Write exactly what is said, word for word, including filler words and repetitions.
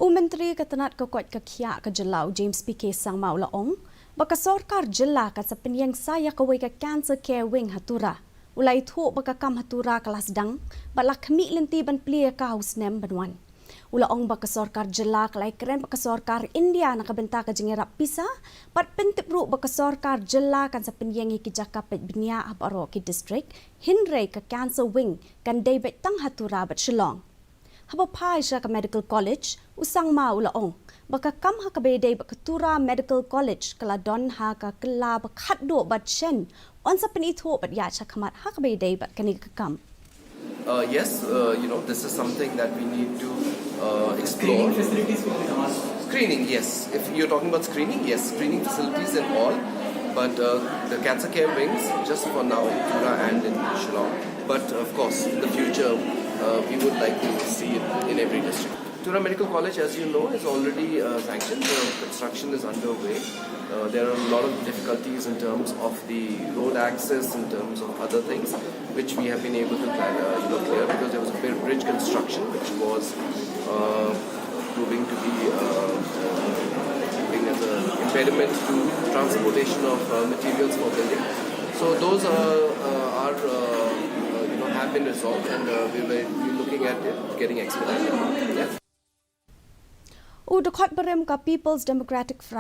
U Myntri ka tnat ka koit ka khiah ka jylla u James P K Sangma u la ong ba ka sorkar jylla kan sa pynïeng sa ïa kawei ka cancer care wing ha Tura. U la ïathuh ba ka kam ha Tura ka la sdang bad la khmih lynti ban plie ïa ka ha u snem ban wan. U la ong ba ka sorkar jylla ka la ïakren bad ka sorkar India na ka bynta ka jingïarap pisa bad pyntip ruh ba ka sorkar jylla kan sa pynïeng ïa ki jaka peit bniah ha baroh ki district, hynrei ka cancer wing kan dei beit tang ha Tura bad Shillong. Haba phai sha ka Medical College, u Sangma u la ong ba ka kam ha kaba ïadei bad ka Tura Medical College ka la don ha ka kylla ba khatduh bad shen yn sa pynithuh bad ïaid shakhmat ha kaba ïadei bad kane ka kam. Uh, yes, uh, you know, this is something that we need to uh, explore. Screening facilities will be done. Screening, yes. If you're talking about screening, yes, screening facilities and all. But uh, the cancer care wings, just for now, in Tura and in Shillong. But of course, in the future, uh, we would like to see it in every district. Tura Medical College, as you know, is already uh, sanctioned. The construction is underway. Uh, there are a lot of difficulties in terms of the road access, in terms of other things, which we have been able to clear, uh, you know, clear because there was a bri- bridge construction which was uh, proving to be uh, proving as an impediment to transportation of uh, materials for building. So those are, uh, are uh, uh, you know, have been resolved, and uh, we will be looking at it getting expedited. Yeah. U dkhot barim ka People's Democratic Front